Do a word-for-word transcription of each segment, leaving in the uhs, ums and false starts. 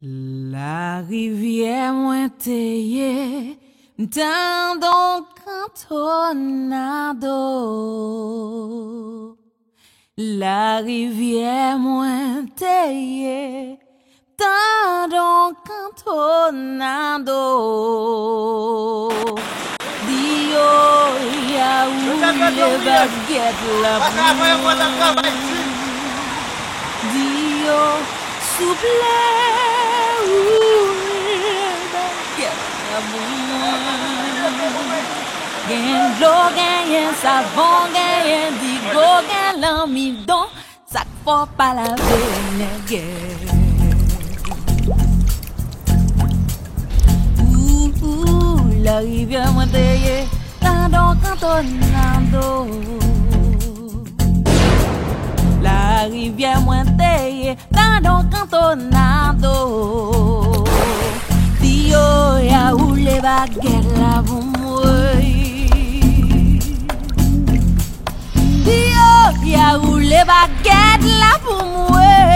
Larivyè mwen te ye, m tande yon kantonado. Larivyè mwen te ye, tande yon kantonado. Di yo, ya woule bagèt la pou mwen. Di yo, souple, woule bagèt la pou mwen. Genyen dlo, genyen savon, genyen digo, gen lanmidon. Sa k fè w pa lave nègè. Ou, ou, larivyè mwen te ye, tande yon kantonado. Larivyè mwen te ye, tande yon kantonado. Di yo, ya woule bagèt la pou mwen. Di yo, ya woule bagèt la pou mwen.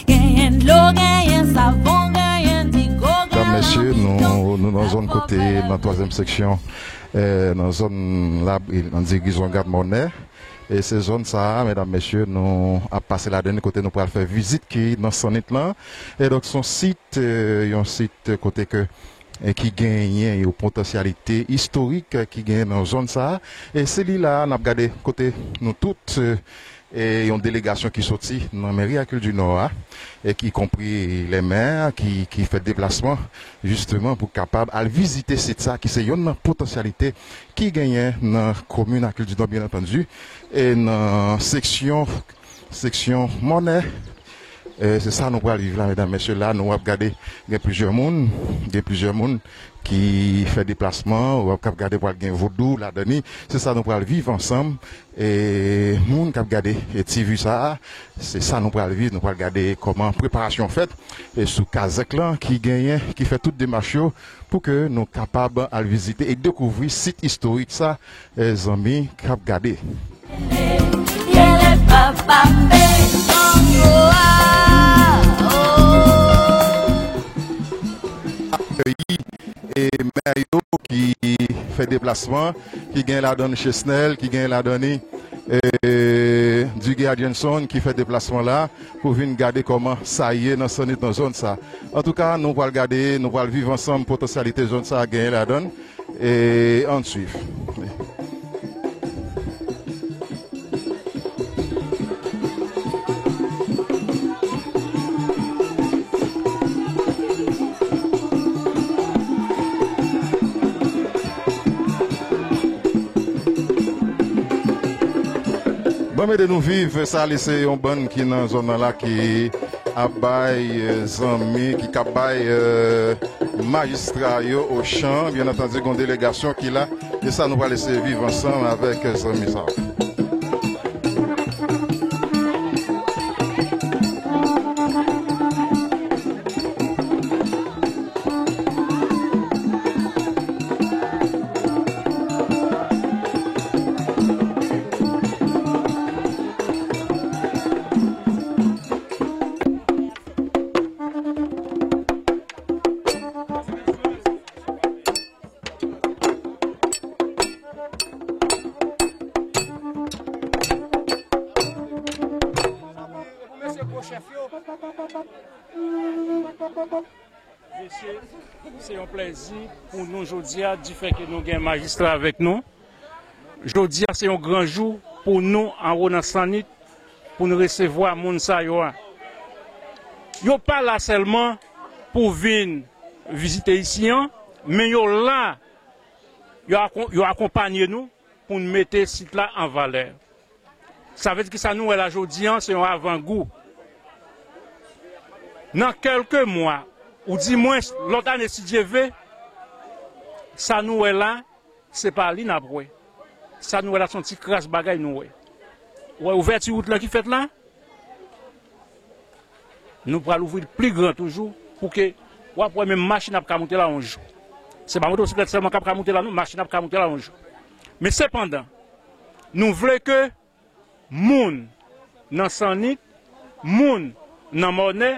Genyen dlo, genyen savon, genyen digo, genyen lanmidon. Medam, mesye, nou, nou nan zòn kote, nan twazyèm seksyon, eh, nan zòn la, nan divizyon Gad Mònè. E se zòn sa a, medam, mesye, nou ap pase ladan li kote nou pral fè vizit ki nan Sannit lan. E donk, se yon sit, eh, yon sit kote ke, eh, ki genyen yon potansyalite istorik, eh, ki genyen nan zòn sa a. E se li la a, n ap gade kote nou tout, eh, e yon delegasyon ki soti nan mèri Hercule du Nord a, e ki konpri lè mè ki, ki fè deplasman, jisteman, pou kapab al vizite sit sa a, ki se yonn nan potansyalite ki genyen nan komin Hercule du Nord, byen antandi, e nan seksyon, seksyon Mònè. E se sa nou pral viv la, medam, mesye, la, nou ap gade, gen plizyè moun, gen plizyè moun ki fè deplasman, w ap, k ap gade pral gen vodou ladan li. Se sa nou pral viv ansanm. E moun k ap gade, e, T V sa a, se sa nou pral viv. Nou pral gade kòman preparasyon fèt, e, sou kazèk lan ki genyen, ki fè tout demach yo pou ke nou kapab al vizite e dekouvri sit istorik sa, e, zanmi k ap gade. Akeyi, e, mè yo ki fè deplasman, ki gen ladan Chesnel, ki gen ladan li, e, Duguay Adrienson ki fè deplasman la pou vin gade kòman sa ye nan Sannit, nan zòn sa. Antouka, nou pral gade, nou pral viv ansanm potansyalite zòn sa genyen ladan. E ann swiv. Bon, mete nou viv sa, li se yon bann ki nan zòn nan la ki ap bay, eh, zanmi, ki k ap bay, eh, majistra yo ochan. Byen antandi, gon delegasyon ki la. E sa nou pral eseye viv ansanm avèk, eh, zanmi sa yo. Mesye, se yon plèzi pou nou jodi a, difè ke nou gen majistra avèk nou. Jodi a, se yon gran jou pou nou anwo nan Sannit, pou n resevwa moun sa yo a. Yo pa la sèlman pou vin vizite isi an, men yo la, yo akon-, yo akonpanye nou pou n mete sit la an valè. Sa vle di ki sa nou wè la jodi an, se yon avangou. Nan kèlke mwa, ou di mwens, lòt ane, si Dye ve, sa nou wè la, se pa li n ap wè. Sa nou wè la, se yon ti kras bagay nou wè. Ou wè ouvèti wout lan ki fèt la? Nou pral ouvri l pi gran toujou, pou ke w ap wè menm machin ap ka moute la yon jou. Se pa motosiklèt sèlman k ap ka moute la non, machin ap ka moute la yon jou. Men sepandan, nou vle ke moun nan Sannit, moun nan Mònè,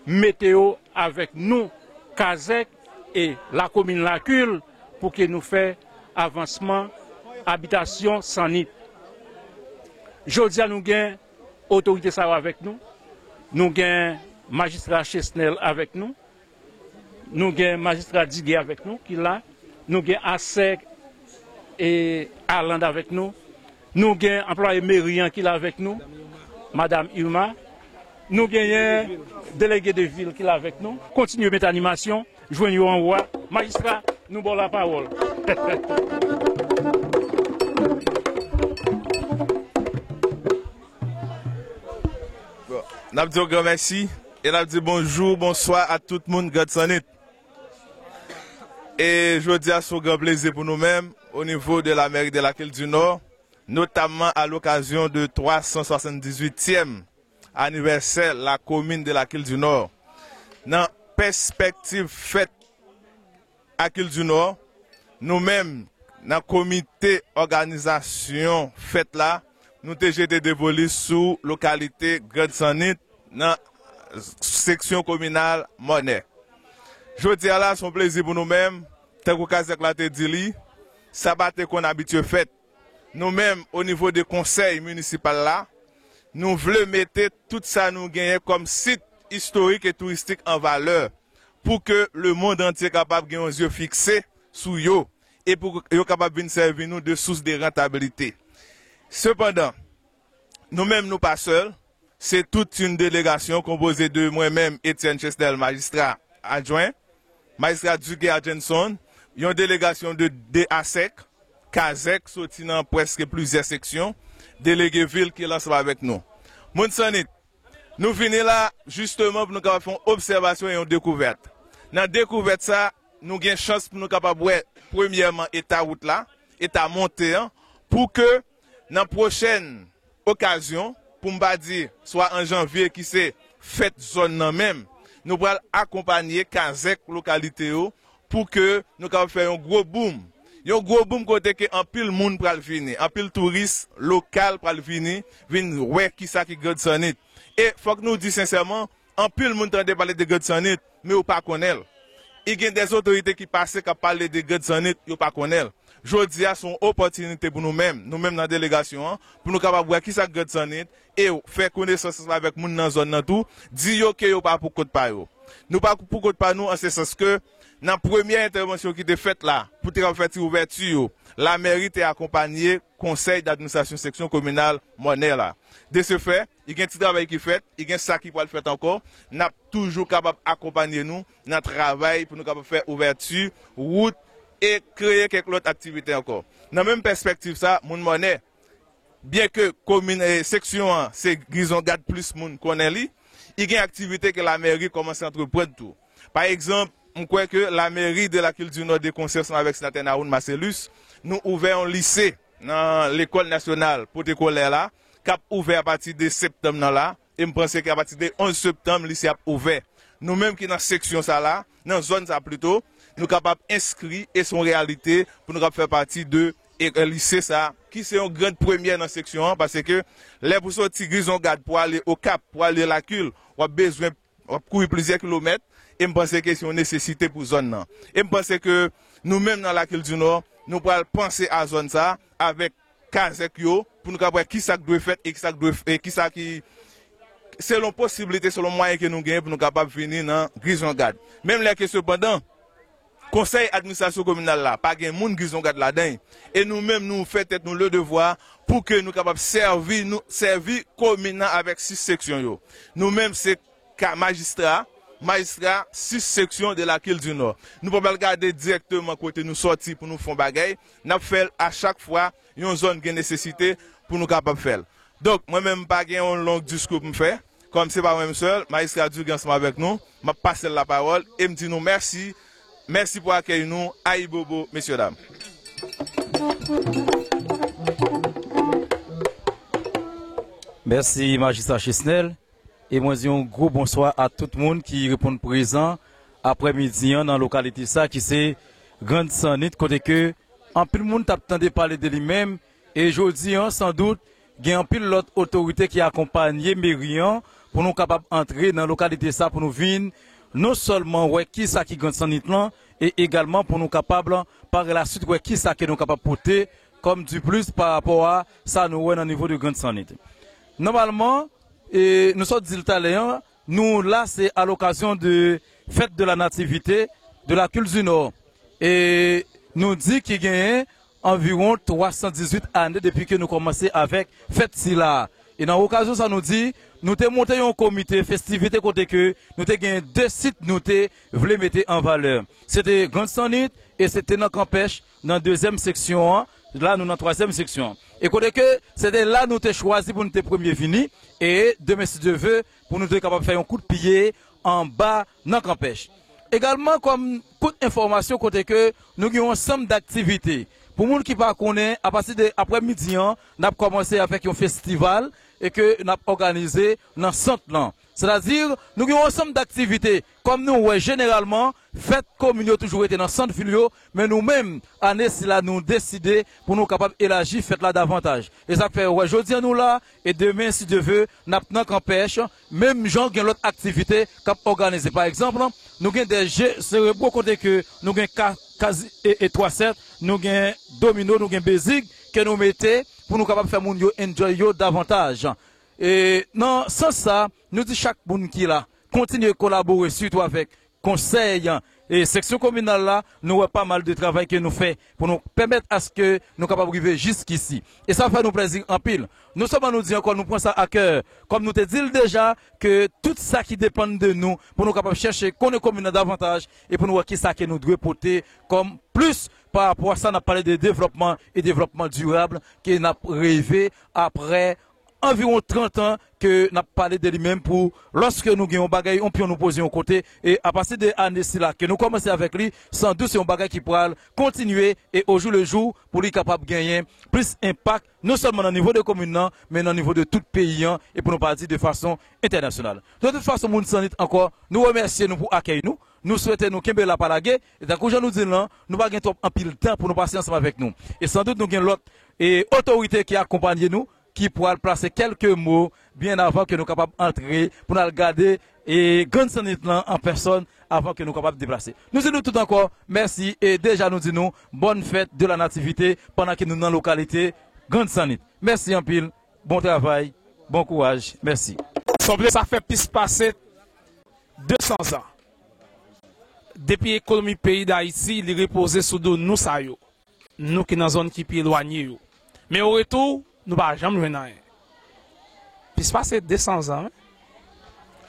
mete yo avèk nou, Kazèk e lakomin Lakil, pou ke nou fè avansman abitasyon Sannit. Jodi a, nou gen otorite sa yo avèk nou. Nou gen majistra Chesnel avèk nou. Nou gen majistra Duguet avèk nou ki la. Nou gen Asèk e Aland avèk nou. Nou gen anplwaye meri an ki la avèk nou, Madam Irma. Nou genyen delege de vil ki la avèk nou. Kontinye met animasyon, jwenn yo anwo a. Majistra, nou ba w lapawòl. Bon, n ap di w gran mèsi e n ap di bonjou, bonswa a tout moun Grand Sannit. E jodi a, se yon gran plezi pou nou menm, o nivo de la mairie de la Ville du Nord, notamman a lokazyon de twa san swasanndizwityèm anivèsè la commune de la Ville du Nord. Nan pèspektiv fèt a Ville du Nord, nou menm, nan komite òganizasyon fèt la, nou te jete depo li sou lokalite Grand Sannit nan seksyon kominal Mònè. Jodi a la, se yon plezi pou nou menm, tankou Kazèk la te di li, sa pa te konn abitye fèt. Nou menm, o nivo de konsèy minisipal la, nou vle mete tout sa nou genyen kòm sit istorik e touristik an valè, pou ke lemonn antye kapab gen yon zye fikse sou yo, e pou yo kapab vin sèvi nou de sous de rantabilite. Sepandan, nou menm nou pa sèl, se tout yon delegasyon konpoze de mwen menm, Etienne Chesnel, majistra adjwen, majistra Duguet Adjenson, yon delegasyon de, de Asèk, Kazèk, soti nan prèske plizyè seksyon, delege vil ki la ansanm avèk nou. Moun Sannit, nou vini la, jisteman, pou nou kapab fè yon obsèvasyon e yon dekouvèt. Nan dekouvèt sa, nou gen chans pou nou kapab wè, premyèman, eta wout la, eta monte an, pou ke nan pwochèn okazyon, pou m pa di, swa an janvye, ki se fèt zòn nan menm, nou pral akonpanye Kazèk lokalite yo, pou ke nou kapab fè yon gwo boom. Yon gwo boom kote ke anpil moun pral vini, anpil touris lokal pral vini, vin wè kisa ki Grand Sannit. E fòk nou di sensèman, anpil moun tande pale de Grand Sannit, men yo pa konnen l. E gen de otorite ki pase k ap pale de Grand Sannit, yo pa konnen l. Jodi a, se yon opòtinite pou nou menm, nou menm nan delegasyon an, pou nou kapab wè kisa k Grand Sannit, e fè konesans ansanm avèk moun nan zòn nan tou, di yo ke yo pa pou kont pa yo. Nou pa pou kont pa nou an se sans ke nan premyè entèvansyon ki te fèt la, pou te kapab fè ti ouvèti yo, lamèri te akonpanye konsèy dadministrasyon seksyon kominal Mònè la. De se fè, i gen ti travay ki fèt, i gen sa ki pral fèt ankò, n ap toujou kapab akonpanye nou nan travay pou nou kapab fè ouvèti, wout e kreye kèk lòt aktivite ankò. Nan menm pèspektiv sa, moun Mònè, byen ke komin, e, seksyon an se Grizon Gad plis moun konnen li, i gen aktivite ke lamèri kòmanse antreprann tou. Pa egzanp, m kwè ke lamèri de la Ville du Nord de konsè ansanm avèk senatè Nahoun Marcellus, nou ouvè yon lise nan lekòl nasyonal Potekolè la, k ap ouvè apati de septanm nan la, e m panse ke apati de onz septanm, lise ap ouvè. Nou menm ki nan seksyon sa la, nan zòn sa plito, nou kapab enskri e se yon reyalite pou nou kapab fè pati de e, e, lise sa, ki se yon gran premyè nan seksyon an, paske lè pou soti Grizon Gad pou ale Okap, pou ale Lakil, w ap bezwen, w ap kouri plizyè kilomèt, e m panse ke se yon nesesite pou zòn nan. E m panse ke nou menm nan Lakil di Nò, nou pral panse a zòn sa avèk Kazèk yo, pou nou kapab wè kisa k dwe fèt e kisa k dwe, e kisa ki, selon posiblite, selon mwayen ke nou genyen pou nou kapab vini nan Grizon Gad. Menm lè ke sepandan, konsèy administrasyon kominal la pa gen moun Grizon Gad ladan l, e nou menm nou fè tèt nou le devwa pou ke nou kapab sèvi, nou sèvi komin nan avèk sis seksyon yo. Nou menm se ka majistra, majistra sis seksyon de Lakil di Nò. Nou pa pral gade dirèkteman kote nou sòti pou nou fè yon bagay, n ap fè l a chak fwa yon zòn gen nesesite pou nou kapab fè l. Donk, mwen menm m pa gen yon long diskou pou m fè, kòm se pa mwen menm sèl, majistra Duguet ansanm avèk nou, m ap pase l lapawòl e m di nou mèsi, mèsi pou akèy nou, ayibobo, mesyedam. Mèsi, majistra Chesnel. E mwen di yon gwo bonswa a tout moun ki reponn prezan aprèmidi an nan lokalite sa ki se Grand Sannit, kote ke anpil moun t ap tande pale de li menm, e jodi an, sandout, gen anpil lòt otorite ki akonpanye meri an pou nou kapab antre nan lokalite sa, pou nou vin non sèlman wè kisa ki Grand Sanit lan, e egalman pou nou kapab, par la suite, wè kisa ke nou kapab pote kòm du plus pa rapò a sa nou wè nan nivo de Grand Sanit. Nòmalman, e nou sot di l talè an, nou la se a lokazyon de fèt de la nativite de la Culture du Nord. E nou di ki genyen anviwon twa san dizuit ane depi ke nou kòmanse avèk fèt sila. E nan okazyon sa nou di, nou te monte yon komite festivite kote ke nou te genyen de sit nou te vle mete an valè. Se te Grand Sanit e se te nan Kanpèch nan dezyèm seksyon an. La nou nan twazyèm seksyon an. E kote ke se te la nou te chwazi pou nou te premye vini. E demen si Dye ve, pou nou te kapab fè yon kout pye anba nan Kanpèch. Egalman, kòm kout enfòmasyon kote ke nou gen yon ansanm daktivite. Pou moun ki pa konnen, apati de aprè midi an, n ap kòmanse avèk yon festival e ke n ap òganize nan sant lan. Sètadi, nou gen yon ansanm daktivite, kòm nou wè jeneralman, fèt komin yo toujou rete nan sant vil yo, men nou menm, ane sila, nou deside pou nou kapab elaji fèt la davantaj. E sa k fè, wè, jodi an nou la, e demen, si Dye ve, n ap nan Kanpèch, menm jan gen lòt aktivite k ap òganize. Pa egzanp, nou gen de je serebro kote ke nou gen ka, kazi, e, e twa sèt, nou gen domino, nou gen bezig ke nou mete pou nou kapab fè moun yo enjoy yo davantaj. E nan sans sa, nou di chak moun ki la, kontinye kolabore sitou avèk konsèy e seksyon kominal la, nou wè pa mal de travay ke nou fè pou nou pèmèt aske nou kapab rive jiskisi. E sa fè nou plèzi anpil. Non sèlman nou di ankò, nou pran sa a kè, kòm nou te di l deja, ke tout sa ki depann de nou, pou nou kapab chèche konnen komin nan davantaj, e pou nou wè kisa ke nou dwe pote kòm plis pa rapò a sa n ap pale de devlòpman e devlòpman dirab ke n ap reve aprè anviwon trant an ke n ap pale de li menm pou lòske nou gen yon bagay, yon pyon nou poze yon kote, e apati de ane sila ke nou kòmanse avèk li, san dout se yon bagay ki pral kontinye e ojou le jou pou li kapab genyen plis enpak, non sèlman nan nivo de komin nan, men nan nivo de tout peyi an, e pou nou pa di de fason entènasyonal. De tout fason, moun Sannit ankò, nou remèsye nou pou akèy nou, nou swete nou kenbe la pa lage, e tankou jan nou di l lan, nou pa gen twòp anpil tan pou nou pase ansanm avèk nou. E san dout nou gen lòt e otorite ki akonpanye nou, ki pral plase kèlke mo byen avan ke nou kapab antre pou n al gade e Grann Sannit lan an pèsòn avan ke nou kapab deplase. Nou di nou tout ankò mèsi e deja nou di nou bòn fèt de la nativite pandan ke nou nan lokalite Grann Sannit. Mèsi anpil, bon travay, bon kouraj, mèsi. Sanble sa fè plis pase de san zan depi ekonomi peyi Dayiti li repoze sou do nou sa yo, nou ki nan zòn ki pi elwanye yo. Men o retou, nou pa janm jwenn anyen. Plis pase de san zan, wi.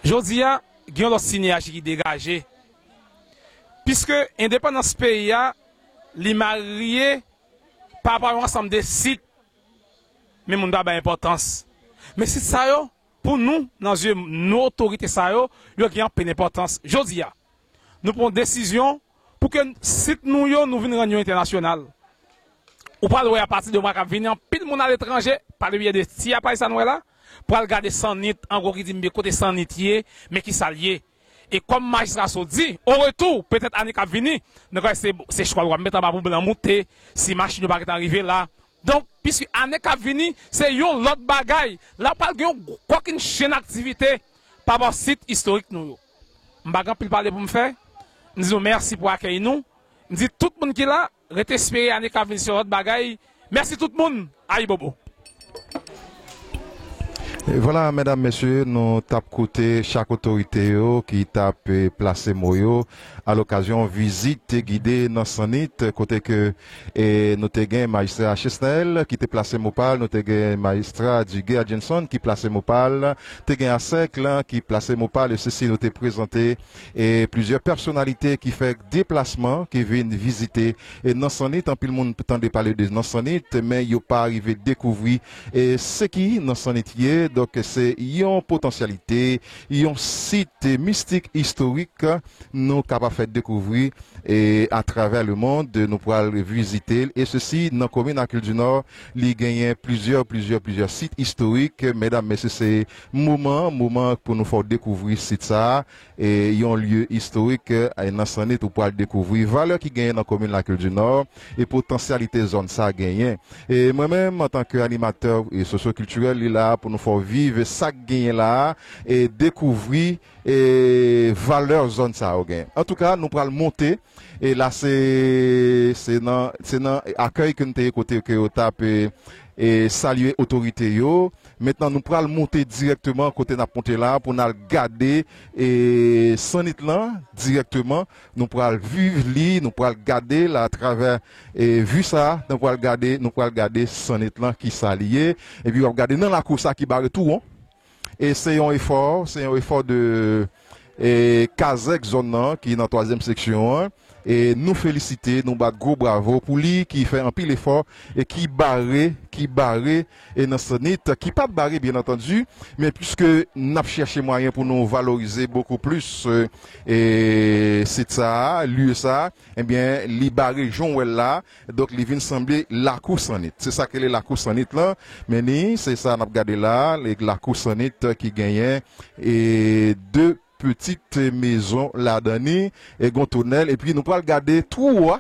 Jodi a, gen yon lòt sinerji ki degaje. Piske endepandans peyi a, li marye pa rapò a yon ansanm de sit, men moun pa bay enpòtans. Men sit sa yo, pou nou, nan zye nou otorite sa yo, yo gen anpil enpòtans. Jodi a, nou pran yon desizyon pou ke sit nou yo, nou vin rann yo entènasyonal. Ou pral wè apati de mwa k ap vini, anpil moun aletranje, pa le byè de ti apay sa n wè la, pral gade Sannit, an gwo ki di, "Men kote Sannit ye, men kisa l ye." E kòm majistra sot di, o retou, petèt ane k ap vini, nou kwè se, se chwal w ap met anba pou blan moute, si machin yo pa gentan rive la. Donk, piske ane k ap vini, se yon lòt bagay. La pral gen yon gwo kòkennchenn aktivite pa rapò sit istorik nou yo. M pa gen anpil pale pou m fè. M di nou mèsi pou akèy nou. M di tout moun ki la, rete espere ane k ap vini se yon lòt bagay. Mèsi tout moun. Ayibobo. E vwala, medam, mesye, nou t ap koute chak otorite yo ki t ap eh, plase mo yo a lokazyon vizit gide nan Sannit, kote ke eh, nou te gen majistra Chesnel ki te plase mo pa l, nou te gen majistra Duguerre Jenson ki plase mo pa l, te gen Asèk lan ki plase mo pa l, e sesi nou te prezante e plizyè pèsonalite ki fè deplasman, ki vin vizite e nan Sannit. Anpil moun tande pale de nan Sannit, men yo pa rive dekouvri e se ki nan Sannit ye. Donk, se yon potansyalite, yon sit mistik istorik nou kapab fè dekouvri e atravè lemond. Nou pral vizite l, e sesi nan komin Lakil di Nò, li genyen plizyè, plizyè, plizyè sit istorik. Medam, mesye, se moman, moman pou nou fè w dekouvri sit sa a, e yon lye istorik e nan Sannit ou pral dekouvri valè ki genyen nan komin Lakil di Nò e potansyalite zòn sa genyen. E mwen menm, antanke animatè e sosyokiltirèl, li la pou nou fè w viv sa k genyen la a, e dekouvri e valè zòn sa yo genyen. Antouka, nou pral monte, e la se, se nan, se nan akèy ke n te ye kote ke yo t ap, e, e salye otorite yo. Mentnan, nou pral monte dirèkteman kote n ap monte la pou n al gade, e, sannit lan dirèkteman. Nou pral viv li, nou pral gade l atravè, e, vi sa, nou pral gade, nou pral gade sannit lan ki sa li ye. Epi w ap gade nan lakou sa ki bare tou won. E se yon efò, se yon efò de, e, kazèk zòn nan ki nan twazyèm seksyon an. E nou felisite, nou bat gwo bravo pou li ki fè anpil efò e ki bare, ki bare, e nan sannit, ki pa t bare, byen antandi, men piske n ap chèche mwayen pou nou valorize bokou plis, e, e sit sa a, lye sa a, ebyen, li bare jan w wè l la, donk li vin sanble lakou sannit. Se sa k rele lakou sannit lan, men ni, se sa n ap gade la, lakou sannit ki genyen, e de pitit mezon ladan ni, e gon tonèl, epi nou pral gade twou a.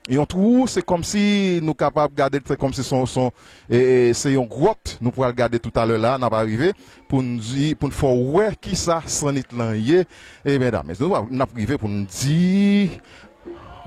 Yon twou, se kòmsi nou kapab gade l, se kòmsi se yon, se yon, e, e, se yon gwòt. Nou pral gade toutalè la, n ap arive, pou n di, pou n fè w wè kisa sannit lan ye. E medam, nou, n ap rive pou n di,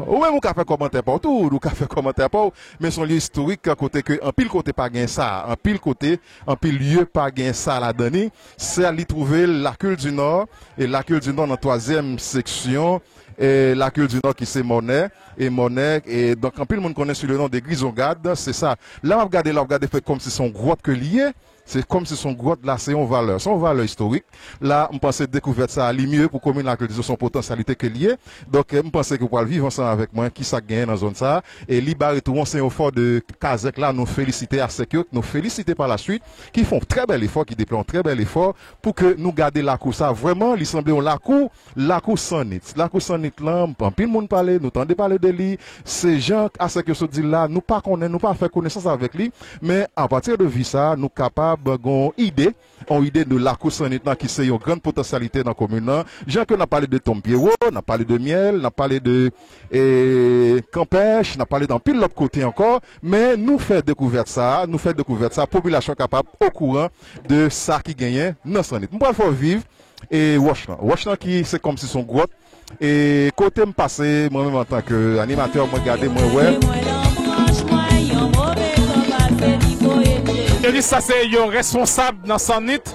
ou menm ou ka fè kòmantè pa w tou, ou ka fè kòmantè pa w, men se yon lye istorik kote ke anpil kote pa gen sa, anpil kote, anpil lye pa gen sa ladan ni. Sèl li twouve l Lakil di Nò, e Lakil di Nò nan twazyèm seksyon, e Lakil di Nò ki se Mònè, e Mònè, e donk anpil moun konnen sou le non de Grizongad, se sa. Lè w ap gade, lè w ap gade, fè kòmsi se yon gwòt ke li ye, se kòmsi se yon gwòt la, se yon valè, se yon valè istorik. La, m panse dekouvèt sa a, li mye pou komin Lakil di Nò, se yon potansyalite ke li ye. Donk, m panse ke w pral viv ansanm avèk mwen, kisa k genyen nan zòn sa a. E li bare tou won, se yon fò de kazèk la, nou felisite ASEK yo, nou felisite pa la swit, ki fè yon trè bèl efò, ki deplwaye yon trè bèl efò, pou ke nou gade lakou sa. Vrèman, li sanble yon lakou, lakou sannit. Lakou sannit lan, anpil moun pale, nou tande pale de li. Se jan ASEK yo sot di l la, nou pa konnen, nou pa fè konesans avèk li. Men, apati de vi sa, nou kapab gen yon ide, yon ide de lakou sannit lan ki se yon grann potansyalite nan komin nan. Jan ke n ap pale de tonm pye wo, n ap pale de myèl, n ap pale de, e, kanpèch, n ap pale de anpil lòt kote ankò. Men nou fè dekouvèt sa, nou fè dekouvèt sa, popilasyon kapab okouran de sa ki genyen nan sannit. M pral fè w viv, e, wòch lan. Wòch lan ki se kòmsi se yon gwòt. E kote m pase, mwen menm antanke animatè, mwen gade, mwen wè. Elis, sa se yon responsab nan sannit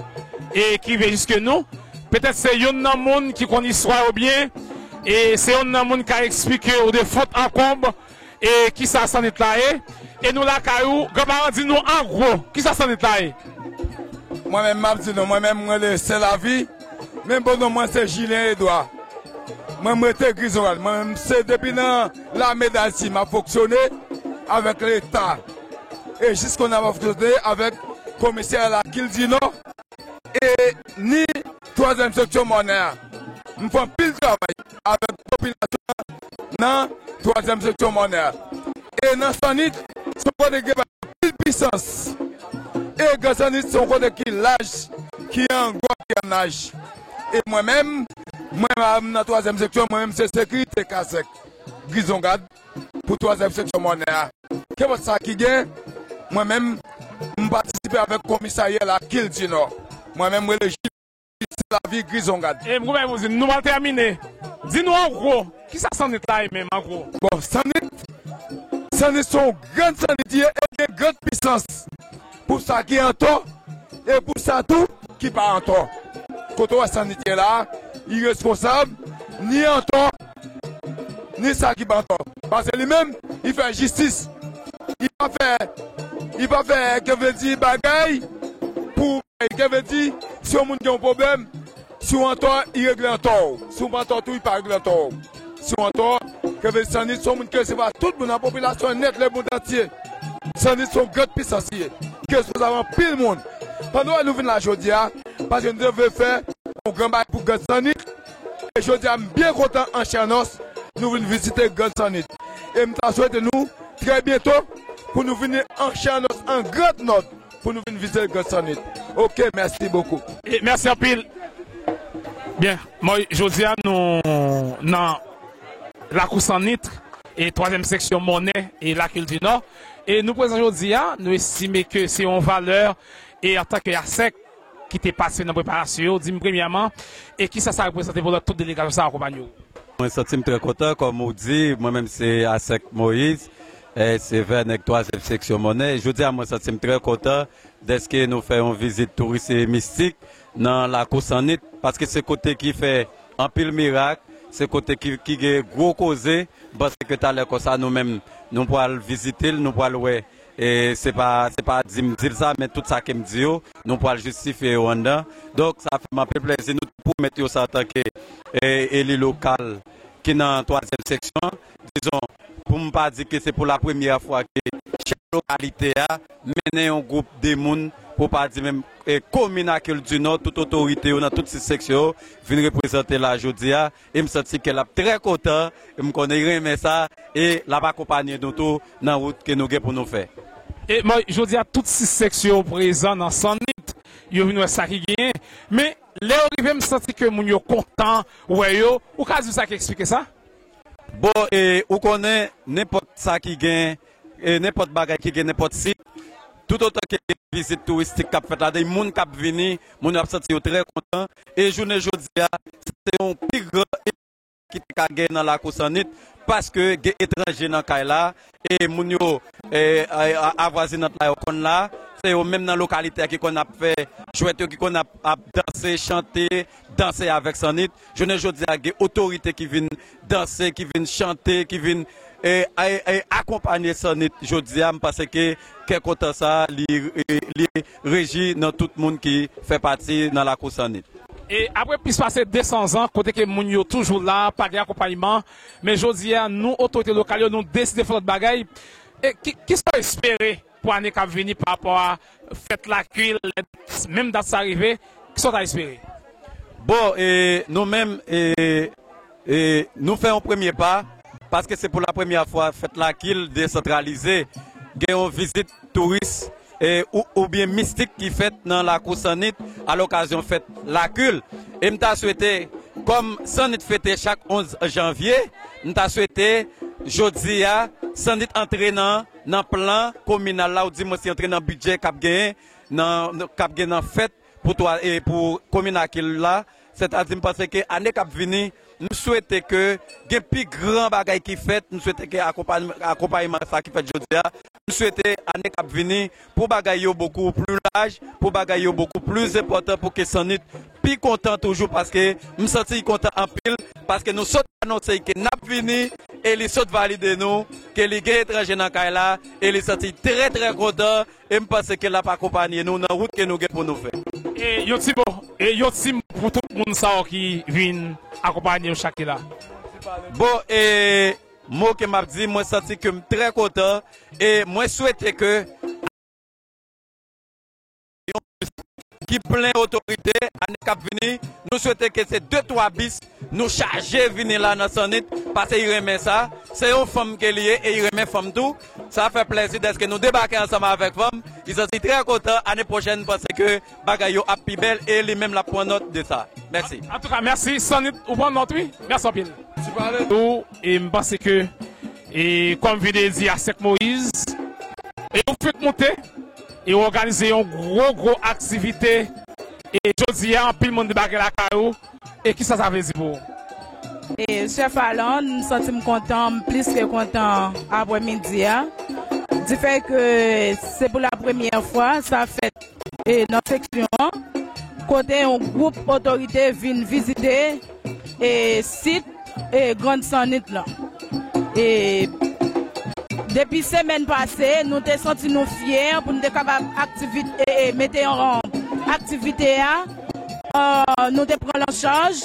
e ki rive jiske nou. Petèt se youn nan moun ki konn istwa yo byen, e se youn nan moun ki ka eksplike w de fon an konb e kisa sannit la ye. E nou lakay ou, granparan, di nou an gwo, kisa sannit la ye? Mwen menm, m ap di nou, mwen menm, mwen rele Selavi, men bon non mwen se Jilyen Edwa. Mwen, m rete Grizongad. Mwen menm, se depi nan lame d Ayiti, m ap fonksyone avèk Leta. E jiskounye a, m ap fonksyone avèk komisè Lakil di Nò e ni twazyèm seksyon Mònè a. M fè anpil travay avèk popilasyon an nan twazyèm seksyon Mònè a. E nan sannit, se yon kote ki gen anpil pisans. E Gran Sannit se yon kote ki laj, ki an gwòt, ki an naj. E mwen menm, mwen menm nan twazyèm seksyon, mwen menm se sekirite kazèk Grizongad pou twazyèm seksyon Mònè a. Kenpòt sa ki gen, mwen menm, m patisipe avèk komisarya Lakil di Nò. Mwen menm, m rele Jil Selavi Grizongad. E m goumen pou di, nou pral tèmine. Di nou an gwo, kisa sannit la ye menm an gwo? Bon, sannit, sannit se yon grenn sannit ye e gen grenn pisans. Pou sa ki antò, e pou sa tou ki pa antò. Kote w wè sannit ye la, li responsab, ni antò, ni sa ki pa antò. Paske li menm, li fè jistis. Li pa fè, li pa fè, ke vle di, bagay pou, ke vle di, si yon moun gen yon pwoblèm, si w antò, li regle antò w. Si w pa antò tou, li pa regle antò w. Si w antò, ke vle di sannit se yon moun ki resevwa tout moun nan popilasyon nèt lemonn antye. Sannit se yon grenn pisans li ye, ki responsab anpil moun. Pandan w wè nou vin la jodi a, paske nou te vle fè yon gran bagay pou grenn sannit. E jodi a, m byen kontan an chè an os, nou vin vizite grenn sannit. E m ta swete nou, trè byento, pou nou vini an chè an os, an grenn nòt, pou nou vin vizite grenn sannit. Oke, mèsi bokou. E mèsi anpil. Byen, mwen, jodi a, nou nan lakou sannit e twazyèm seksyon Mònè e Lakil di Nò. E nou prezan jodi a, nou estime ke se yon valè e antanke ASEK, ki te patisipe nan preparasyon yo. Di m premyèman, e kisa sa reprezante pou lòt tout delegasyon sa akonpanye w? Mwen santi m trè kontan, kòm ou di, mwen menm se Asèk Moyiz, e se vè nèg twazyèm seksyon Mònè. Jodi a, mwen santi m trè kontan dèske nou fè yon vizit touris e mistik nan lakou Sannit, paske se kote ki fè anpil mirak, se kote ki, ki gen gwo koze. M panse ke talè konsa nou menm, nou pral vizite l, nou pral wè. E se pa, se pa di m di l sa, men tout sa ke m di yo, nou pral jistifye yo anndan. Donk, sa fè m anpil plezi. Nou te pwomèt yo sa antanke, e, eli lokal ki nan twazyèm seksyon an. Dizon, pou m pa di ke se pou la premyè fwa ke chèf lokalite a mennen yon gwoup de moun, pou pa di menm, e, komin Akil di Nò, tout otorite yo nan tout sis seksyon yo vin reprezante la jodi a. E m santi ke l ap trè kontan, e m konnen l renmen sa, e l ap akonpanye nou tou nan wout ke nou gen pou nou fè. E mwen, jodi a, tout sis seksyon yo prezan nan Sannit, yo vin wè sa ki genyen. Men, lè yo rive, m santi ke moun yo kontan wè yo. Ou ka di m sa ki eksplike sa? Bon, e, ou konnen, nenpòt sa ki gen, e, nenpòt bagay ki gen nenpòt sit, toutotan ke gen vizit touristik k ap fèt ladan, moun k ap vini, moun yo ap santi yo trè kontan. E jounen jodi a, se yon pi gran ki te ka gen nan lakou Sannit, paske gen etranje nan kay la, e moun yo, e, a, a, avwazinant la yo konn la, se yo menm nan lokalite a ki konn ap fè jwèt yo, ki konn ap, ap danse, chante, danse avèk Sannit. Jounen jodi a, gen otorite ki vin danse, ki vin chante, ki vin, e, e, e, akonpanye Sannit jodi a. M panse ke kè kontan sa, li, e, li reji nan tout moun ki fè pati nan lakou Sannit. E apre plis pase de san zan, kote ke moun yo toujou la, pa gen akonpayman, men jodi a, nou, otorite lokal yo, nou deside fè lòt bagay. E ki, kisa w espere pou ane k ap vini pa rapò a fèt Lakil, lè menm dat sa rive, kisa w ta espere? Bon, e, nou menm, e, e, nou fè yon premye pa, paske se pou la premyè fwa fèt Lakil desantralize, gen yon vizit touris, e, ou, oubyen mistik ki fèt nan lakou Sannit alokazyon fèt Lakil. E m ta swete, kòm Sannit fete chak onz janvye, m ta swete jodi a, Sannit antre nan, nan plan kominal la, oudimwens li antre nan bidjè k ap genyen, nan, k ap gen nan fèt pou twa, e pou komin Akil la. Sètadi, m panse ke ane k ap vini, m swete ke gen pi gran bagay ki fèt, m swete ke akonpay-, akonpayman sa ki fèt jodi a, m swete ane k ap vini pou bagay yo bokou pli laj, pou bagay yo bokou pli enpòtan, pou ke Sannit pi kontan toujou, paske m santi l kontan anpil, paske nou sot anonse ke n ap vini, e li sot valide nou, ke li gen etranje nan kay la, e li santi l trè, trè kontan, e m panse ke l ap akonpanye nou nan wout ke nou gen pou nou fè. E yon ti mo, e yon ti mo pou tout moun sa yo ki vin akonpanye nou chak ki la. Bon, e mo ke m ap di, mwen santi ke m trè kontan, e mwen swete ke yon bis ki plen otorite, ane k ap vini, nou swete ke se de twa bis nou chaje vini la nan Sannit, paske li renmen sa. Se yon fanm ke li ye e li renmen fanm tou. Sa fè plèzi dèske nou debake ansanm avèk fanm. Li santi trè kontan. Ane pwochèn, m panse ke bagay yo ap pi bèl e li menm l ap pran nòt de sa. Mèsi. Antouka, mèsi. Sannit, ou pran nòt, wi. Mèsi anpil. Ou, e m panse ke, e kòm vin de di Asèk Moyiz, e ou fèk monte, e ou òganize yon gwo, gwo aktivite. E jodi a, anpil moun debake lakay ou. E kisa sa vle di pou ou? E chèf Alan, m santi m kontan, m plis ke kontan aprè midi a. Difè ke se pou la premyè fwa sa fèt, e nan seksyon an, kote yon gwoup otorite vin vizite, e sit, e Grann Sannit lan. E depi semèn pase, nou te santi nou fyè pou nou te kapab aktivit-, e, e, mete yon aktivite a. E, nou te pran l an chaj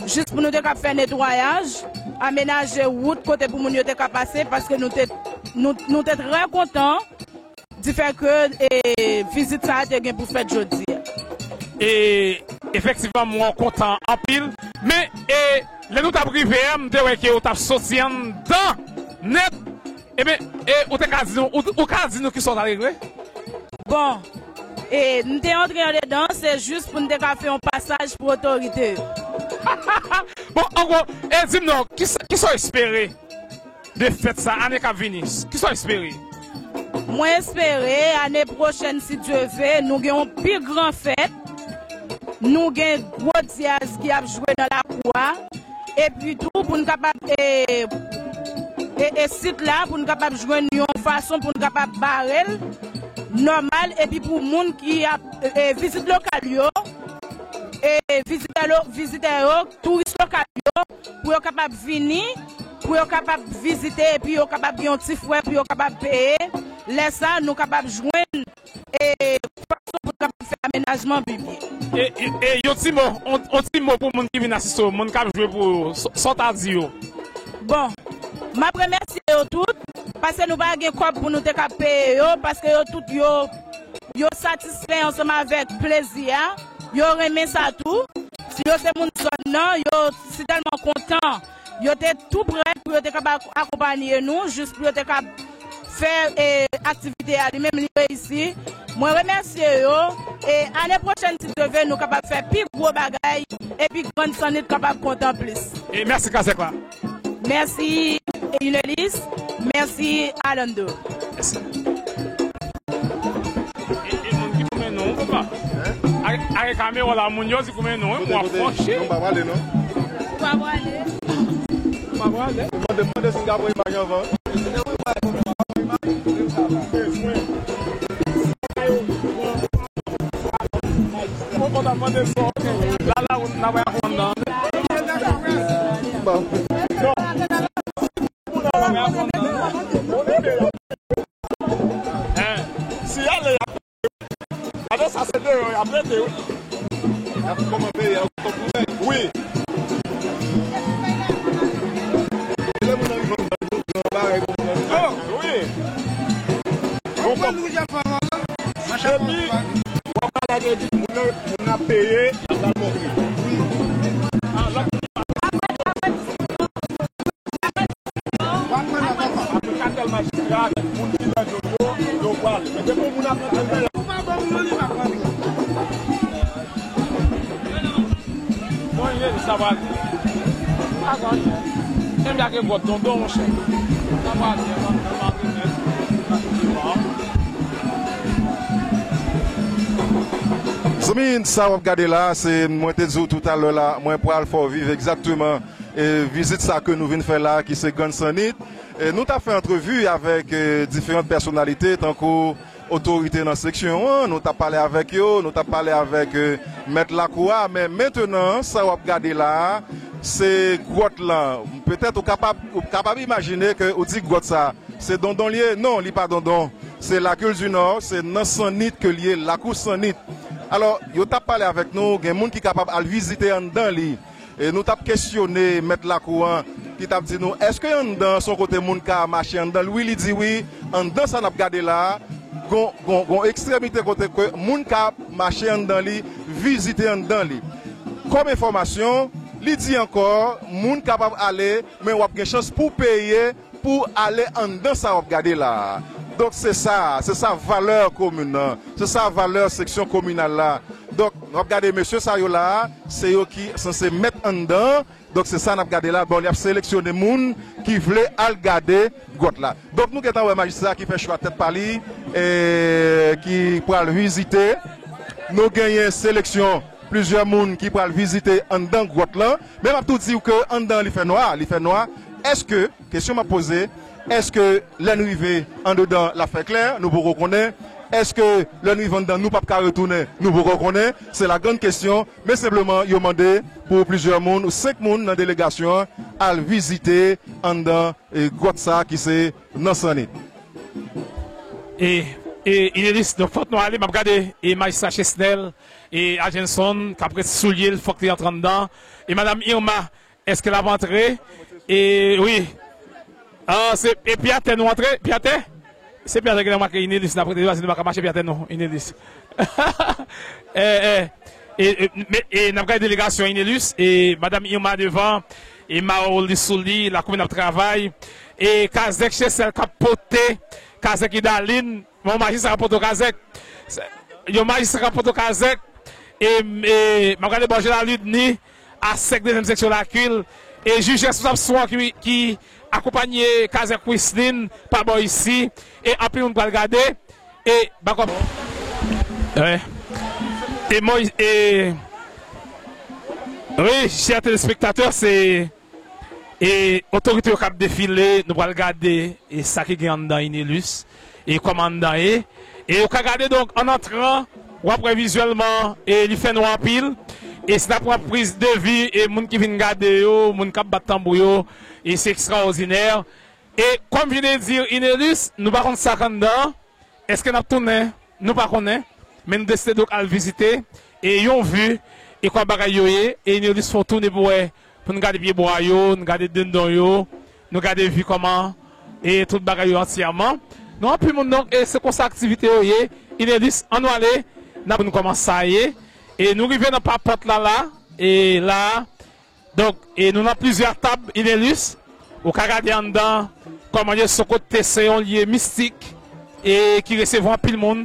jis pou nou te kab fè netwayaj, amenaje wout kote pou moun yo te ka pase, paske nou te, nou, nou te trè kontan difè ke, e, vizit sa a te gen pou fèt jodi a. E efektivman, mwen kontan anpil. Men, e, lè nou t ap rive a, m te wè ke ou t ap soti anndan nèt. Ebyen, e, ou te ka di nou, ou, ou ka di nou kisa w t al regle? Bon, e, m te antre andedan, se jis pou n te ka fè yon pasaj pou otorite yo. Bon, an gwo, e di m non, kisa, kisa w espere de fèt sa, ane k ap vini? Kisa w espere? Mwen espere, ane pwochèn, si Dye ve, nou gen yon pi gran fèt. nou gen gwo dyaz ki ap jwe nan lakou a. Epi tou, pou n kapab, e, e, e sit la, pou n kapab jwenn yon fason pou n kapab bare l nòmal, epi pou moun ki ap, e, vizit lokal yo, e, vizitè lo-, vizitè yo, touris lokal yo, pou yo kapab vini, pou yo kapab vizite, epi yo kapab gen yon ti frè pou yo kapab peye. Lè sa, nou kapab jwenn, e, fason pou n kapab fè amenajman pi byen. E, e, e yon ti mo, on, on ti mo pou moun ki vin asiste w, moun k ap jwe pou w, sa, sa w ta di yo? Bon, m ap remèsye yo tout, paske nou pa gen kòb pou nou te ka peye yo, paske yo tout yo, yo satisfè ansanm avèk plezi a, yo renmen sa tou. Si yo se moun zòn nan, yo si tèlman kontan, yo te tou prè pou yo te kapab akonpanye nou, jis pou yo te ka fè, e, aktivite a li menm li reyisi. Mwen remèsye yo, e ane pwochèn, si Dye vle, nou kapab fè pi gwo bagay, epi Grann Sannit kapab kontan plis. E mèsi Kazèk la. Mèsi Inelis, mèsi Alando. Mèsi. E, e moun ki koumen non, papa. Ak, ak kamera la, moun yo di koumen non, wi, mwen franchi. Non, pa pale, non. Pa pale. Pa pale. Mande, mande si n ka pran imaj anvan. Mwen konn ap mande sa, ok. La, la, ou n ap aprann nan. Bon. Non. Hein? Si ale y ap, gade sa se deyò y ap rete wi. Y ap kòman peye, y ap kòman peye. Wi. E lè moun nan rive anndan, yo pran bagay pou moun nan. Oh, wi. Bon, bon. Epi, w ap pale ak moun nan, moun nan ap peye, y ap ba l bò pri. Ah, lòt moun nan. Apre katèl majistra avèk moun ki nan zòn yo, yo pral. Men depi yon moun ap rantre nan yon bagay. Ou pa bon moun, li pa pran li. Bon, li sa pral. Pa pran anyen. Menm jan ke gwòt Dondon, monchè. Sa pral byen, sa pral byen. Zanmi, sa w ap gade la, se, mwen te di w toutalè la, mwen pral fè w viv egzakteman e vizit sa ke nou vin fè la, ki se Grann Sannit. E nou t ap fè antrevi avèk, e, diferan pèsonalite, tankou otorite nan seksyon an, nou t ap pale avèk yo, nou t ap pale avèk, e, mèt lakou a, men mentenan, sa w ap gade la a, se gwòt lan. Petèt ou kapab, ou kapab imajine ke ou di gwòt sa, se Dondon l ye? Non, li pa Dondon. Se Lakil di Nò, se nan Sannit ke l ye, lakou Sannit. Alò, yo t ap pale avèk nou, gen moun ki kapab al vizite anndan li. E nou t ap kesyone mèt lakou an, ki t ap di nou, èske anndan an se yon kote moun ka mache anndan l? Wi, li di wi, anndan sa n ap gade la a, gon, gon, gon ekstremite kote ke moun ka mache anndan li, vizite anndan li. Kòm enfòmasyon, li di ankò, moun kapab ale, men w ap gen chans pou w peye pou ale anndan sa w ap gade la a. Donk, se sa, se sa valè komin nan, se sa valè seksyon kominal la. Donk, w ap gade mesye sa yo la a, se yo ki sanse mèt anndan an. Donk, se sa n ap gade la. Bon, y ap seleksyone moun ki vle al gade gwòt la. Donk, nou gentan wè majistra ki fè chwa tèt pa li, e ki pral vizite. Nou genyen seleksyon plizyè moun ki pral vizite anndan gwòt lan. Men m ap tou di w ke anndan an li fè nwa, li fè nwa. Èske, kesyon m ap poze, èske lè n rive andedan l ap fè klè? Nou poko konnen. Èske lè n rive anndan nou p ap ka retounen? Nou poko konnen. C'est la grande question. Men senpleman, yo mande pou plizyè moun, ou senk moun nan delegasyon an, al vizite anndan, e, gwòt sa a ki se nan Sannit. E, e, Inelis, donk fòk nou ale, m ap gade, e, majistra Chesnel, e, Ajenson, k ap ret soulye l, fòk li antre anndan. E madam Irma, èske l ap antre? E, wi. Ah, se, e pi atè nou antre, pi atè? Se pi atè ki nan make Inelis, n ap rete devan, se nou pa ka mache pi atè non, Inelis. Eh, eh, e, e, men, e, n ap gade delegasyon Inelis, e, madam Irma devan, e, Maoli sou li, lakomin ap travay, e, Kazèk Chesèl k ap pote, Kazèk Idalin, yon majistra k ap pote w Kazèk, yon majistra k ap pote w Kazèk, e, e, m ap gade bò Jelalid ni, Asèk dezyèm seksyon Lakil, e jij responsab swa ki, ki akonpanye Kazèk Wislin pa bò isi, e anpil moun pral gade, e bakòp. Wi. E Moyiz, e Wi, chè telespektatè, se e otorite yo k ap defile, nou pral gade e sa ki gen anndan Inelus e kòman anndan ye. E ou ka gade donk an antran, w ap wè vizyèlman e li fè nwa anpil. E si n ap pran priz de vi e moun ki vin gade yo, moun k ap bat tanbou yo, e se ekstraòdinè. E kòm je de di, Inelus, nou pa konn sa k anndan. Èske n ap tounen? Nou pa konnen. Men nou deside donk al vizite e yon vi e kòman bagay yo ye. E Inelus fè yon tounen pou wè, pou n gade pyebwa yo, n gade dendon yo, nou gade vi kòman e tout bagay yo antyèman. Nou anpil moun donk e se konsa aktivite yo ye. Inelus, ann nou ale, n ap pou n kòman sa ye. E nou rive nan papòt la la. E la, Donk, e nou nan plizyè tab Inelus. Ou ka gade anndan kòman ye, se yon kote, se yon lye mistik e ki resevwa anpil moun.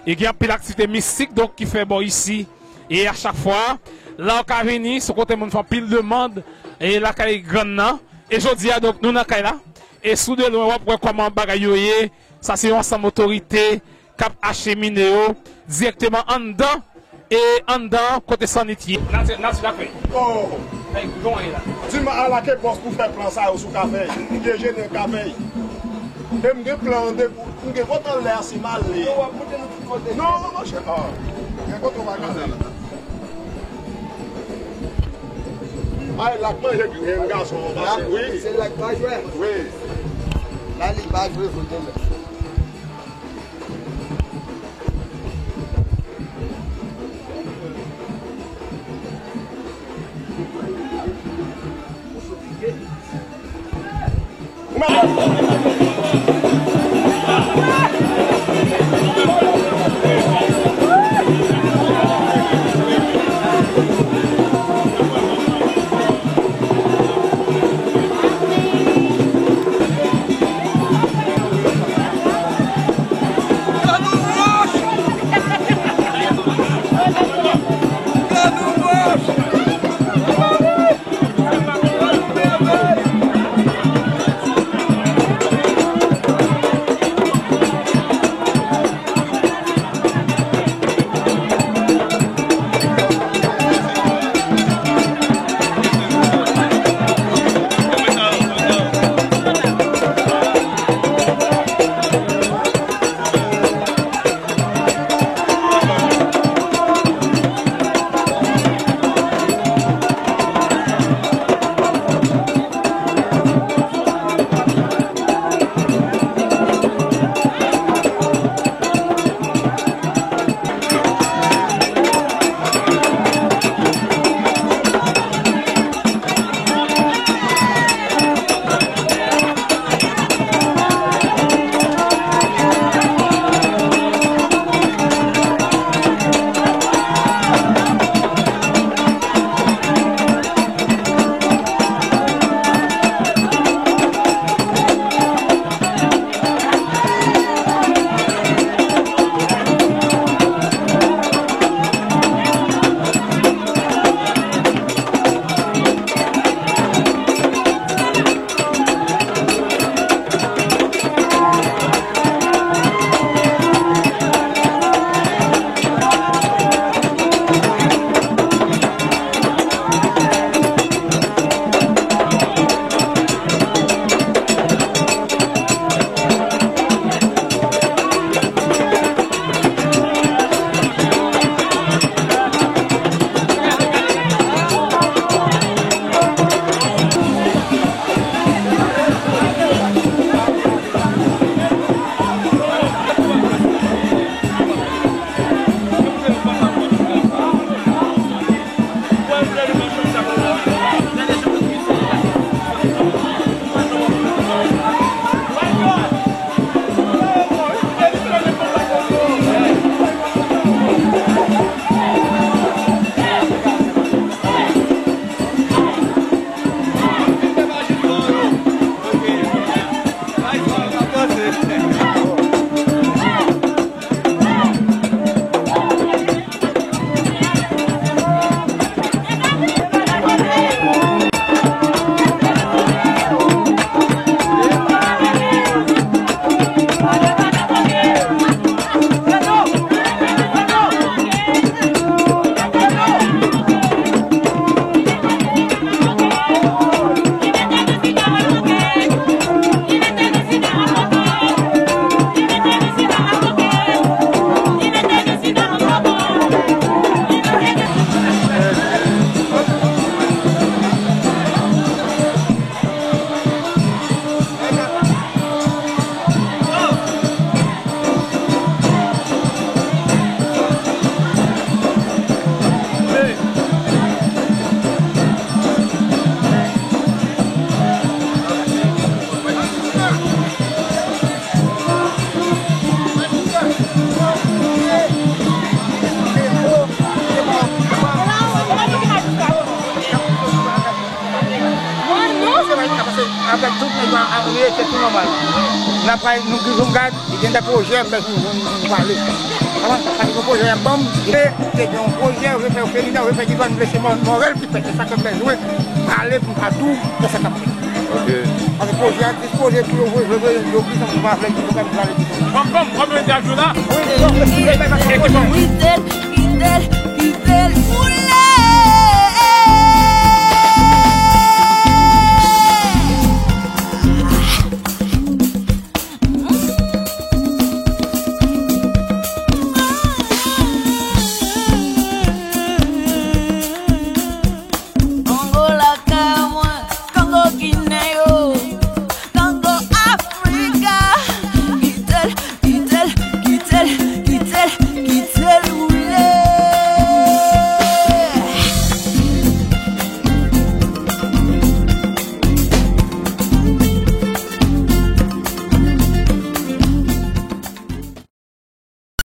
E gen anpil aktivite mistik donk ki fè bò isi. E a chak fwa, la ou ka vini, se yon kote moun fè anpil demann e lakay grann nan. E jodi a, donk, nou nan kay la. E sou de lwen, w ap wè kòman bagay yo ye. Sa se yon ansanm otorite k ap achemine yo dirèkteman anndan e anndan kote Sannit ye. Nati, nati lakay. Oh! Ay, gon anyen la. Di m ala ke bòs pou fè plan sa yo sou kafèy. Dejene kafèy. E m gen plan an de, m gen kont anlè a si m ale. Non, w ap moute nou tout kote. Non, monchè. Ah. Gen kote w pa ka ale. Ay, la k manje grenn gason an, paske, wi. Se la k pa jwe. Wi. La li pa jwe fout anlè. Avèk tout nèg yo, a, a, rete tou nòmal. N ap pale, nou ki jwenn gad, li gen de pwojè, m bezwen jwenn, jwenn pale. Kòman? Sa ki gen pwojè y ap ban m, e te gen yon pwojè, yo vle fè yo fè lidan, yo vle fè ki zòn, vle se Mò-, Mòrèl ki fèt, se sa ke m bezwen pale pou m ka di w, se sa k ap fèt. Ok. Paske pwojè a dispoze pou yo voye, voye, voye, yo ki zòn, nou pa vle ki zòn, nou pa vle ki zòn. Ban m, ban m, ban m entèvyou la. Wi, wi, wi, wi, wi, wi. Fidèl, fidèl, fidèl.